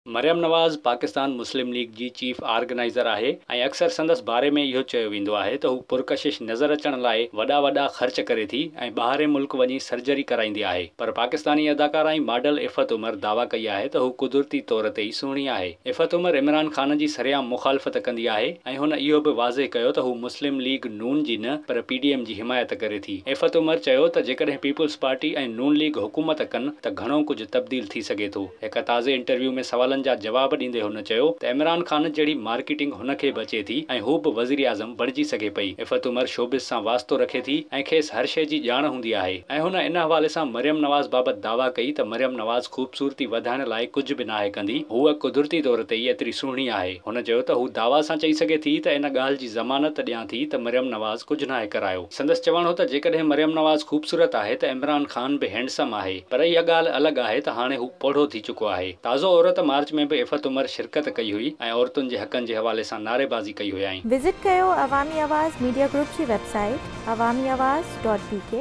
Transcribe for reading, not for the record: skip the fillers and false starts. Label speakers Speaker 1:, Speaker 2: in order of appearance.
Speaker 1: Maryam Nawaz Pakistan Muslim league جي chief organizer آهي ۽ اڪثر سندس باري ۾ اهو چيو ويندو آهي ته هو پرڪشش نظر اچڻ لاء وڏا وڏا خرچ ڪري ٿي ۽ ٻاهرين ملڪ وڃي سرجري ڪرائيندي آهي پر پاڪستاني اداڪارا ۽ ماڊل عفت عمر دعويٰ ڪئي آهي ته هو قدرتي طور تي ئي سهڻي آهي. عفت عمر عمران خان جي سرعام مخالفت ڪندي آهي ۽ هن اهو به واضح ڪيو ته هو مسلم ليگ نون جي نه پر پي ڊي ايم جي حمايت ڪري ٿي. عفت عمر چيو ته جيڪڏهن پيپلز پارٽي ۽ نون ليگ حڪومت ڪن ته گهڻو ڪجهه تبديل ٿي سگهي ٿو. هڪ تازي انٽرويو ۾ سوالن جا جواب ڏيندي هن چيو ته عمران خان جهڙي مارڪيٽنگ هن کي به اچي ٿي ۽ هو به وزيراعظم بڻجي سگهي پئي. عفت عمر شوبز سان واسطو رکي ٿي ۽ کيس هر شيء جي ڄاڻ هوندي آهي ۽ هن ان حوالي سان مريم نواز بابت دعويٰ ڪئي ته مريم نواز خوبصورتي وڌائڻ لاء ڪجهه به ناهي ڪندي، هوء قدرتي طور تي ئي ايتري سهڻي آهي. هن چيو ته هو دعويٰ سان چئي سگهي ٿي ته ان ڳالهه جي ضمانت ڏيان ٿي ته مريم نواز ڪجهه ناهي ڪرايو. سندس چوڻ هو ته جيڪڏهن مريم نواز خوبصورت آهي ته عمران خان به هينڊسم آهي پر اها ڳالهه الڳ آهي ته هاڻي هو پوڙهو ٿي چڪو آهي. تازو عورت مارچ ۾ به عفت عمر شرڪت ڪئي هئي ۽ عورتن جي حقن جي حوالي سان نعريبازي ڪئي هيائين.
Speaker 2: وزٽ ڪيو عوامي آواز ميڊيا گروپ جي website Awami Awaz dot B K.